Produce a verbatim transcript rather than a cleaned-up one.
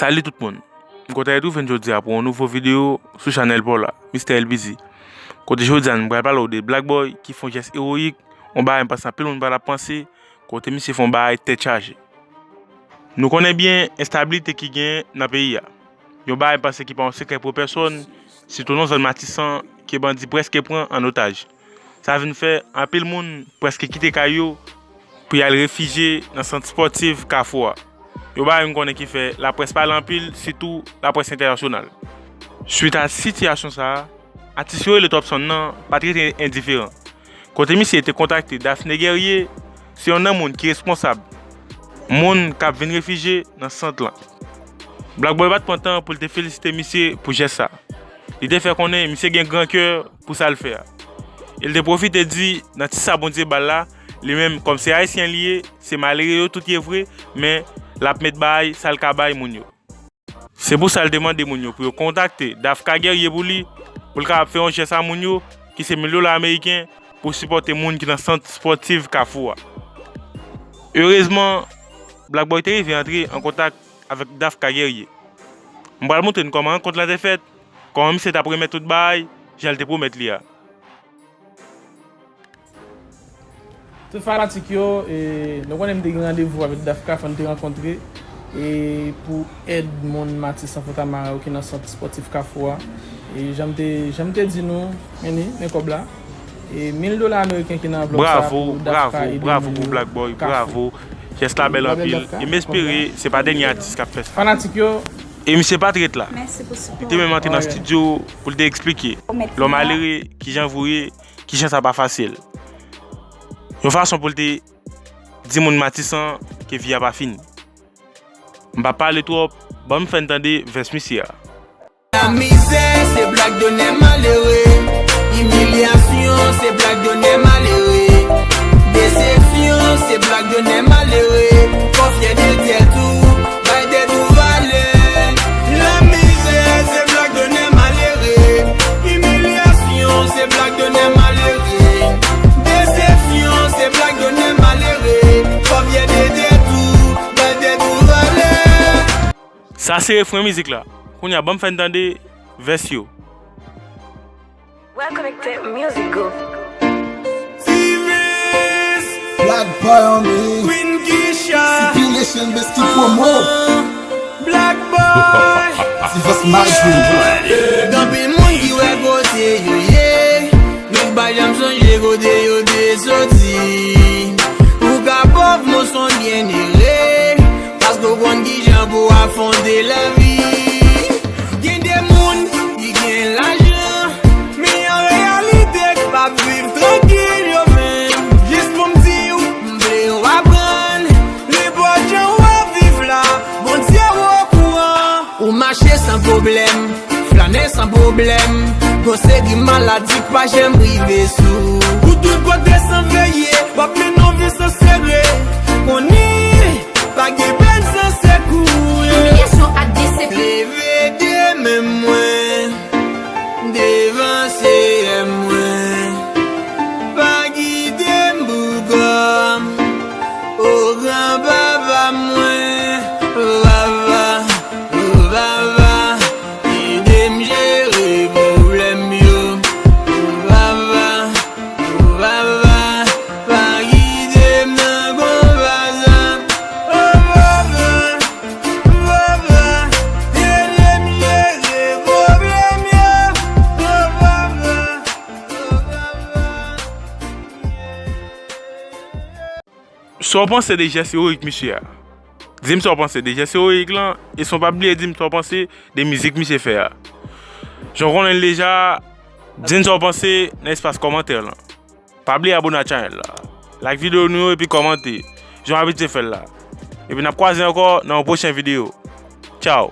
Salut tout moun. M kontan retwouve n jodi a pou yon nouvo videyo sou chanèl pa w la, Mister L B Z. Kote jodi a nou pral pale w de Black Boy ki fè yon jès ewoyik, yon bagay m panse anpil moun pa t ap panse, kote misye fè yon bagay tèt chaje. Nou konnen byen enstabilite ki genyen nan peyi a. Yon bagay m panse ki pa yon sekrè pou pèsòn, sitou nan zòn Matisan ke bandi prèske pran an otaj. Sa vin fè anpil moun prèske kite kay yo pou y al refijye nan sant spòtif Kafou a. Yon bagay m konnen ki fè laprès pale anpil, sitou laprès entènasyonal. Swit a sitiyasyon sa a, atis yo rele Topson nan pa t rete endiferan. Kote misye te kontakte Daphné Guerrier, se yonn nan moun ki responsab moun k ap vin refijye nan sant lan. Black Boy pa t pran tan pou l te felisite misye pou jès sa. Li te fè konnen misye gen gran kè pou sa l fè a. E l te pwofite di, nan ti sa Bondye ba l la, li menm, kòm se Ayisyen li ye, se malere yo tout ye vre, men l ap met bay sa l ka bay moun yo. Se pou sa l te mande moun yo pou yo kontakte Dafka Guerrier pou li, pou l kapab fè yon jès a moun yo, ki se mil dola ameriken, pou sipòte moun ki nan sant spòtif Kafou a. Erezman, Black Boy te rive antre an kontak avèk Dafka Guerrier. M pral montre n kòman rankont la te fèt, kòman misye t ap remèt tout bagay, jan l te pwomèt li a. Tout fanatik yo, e, nou konnen m te gen randevou avèk Dafka, fò n te rankontre, e, pou èd moun Matisan Fontamara yo ki nan sant spòtif Kafou a. E jan m te, jan m te di nou, men li, men kòb la. E mil dola ameriken ki nan anvlòp sa a pou Dafka ede moun yo. Bravo, bravo, bravo pou Black Boy, bravo. Jès la bèl anpil. E m espere se pa dènye atis k ap fè sa. Fanatik yo. E misye pa t ret la. Li te menm antre nan estidyo pou l te eksplike lòm malere kijan vou ye, kijan sa pa fasil. Yon fason pou l te di moun Matisan ke vi a pa fini. M pa pale twòp, ban m fè n tande vès misye a. Lamizè, se Black Donè malere. Imilyasyon, se Black Donè malere. Desepsyon, se Black Donè malere. Fò w fyè de tèt ou, bay tèt ou valè. Lamizè, se Black Donè malere. Imilyasyon, se Black Donè malere. Desepsyon, se Black Donè malere. Fò w fyè de tèt ou, bay tèt ou valè. Sa se refren mizik la. Kounye a, ban m fè n tande vès yo. Well connected music group. T-Vis, Black Boy on me. Queen Keisha, Sipilation Best Kid Promo. Black Boy. T-Vis, my dream. Gen anpil moun ki wè kote yo ye, men ki pa janm sonje kote yo te soti. Ou ka pòv, men w se yon byenere, paske w konn kijan pou w afwonte lavi. Gen de moun ki gen lajan, men an reyalite k p ap viv trankil yo menm. Jis pou m di w, m vle w aprann, nenpòt jan w ap viv la, Bondye okouran. Ou mache san pwoblèm, flane san pwoblèm, gon seri maladi k pa janm rive sou ou. Tout kote san veye, w ap mennen yon vi san sere. Konnen pa gen pèn san sekou. Imilyasyon ak desepsyon. Leve de men mwen devan Seyè mwen. Pa kite m pou kò m. O gran papa mwen, o papa, o papa, ede m jere pwoblèm yo. O papa, o papa, pa kite m nan konba sa. O papa, o papa, ede m jere pwoblèm yo. O papa, o papa. Sa w panse de jès ewoyik misye a? Di m sa w panse de jès ewoyik lan, e san w pa bliye di m sa w panse de mizik misye fè a. Jan w konnen l deja, di n sa w panse nan espas kòmantè lan. Pa bliye abone a chanèl la, like videyo nou yo epi kòmante, jan w abitye fè l la. Epi n ap kwaze ankò nan yon pwochen videyo. Tchaw!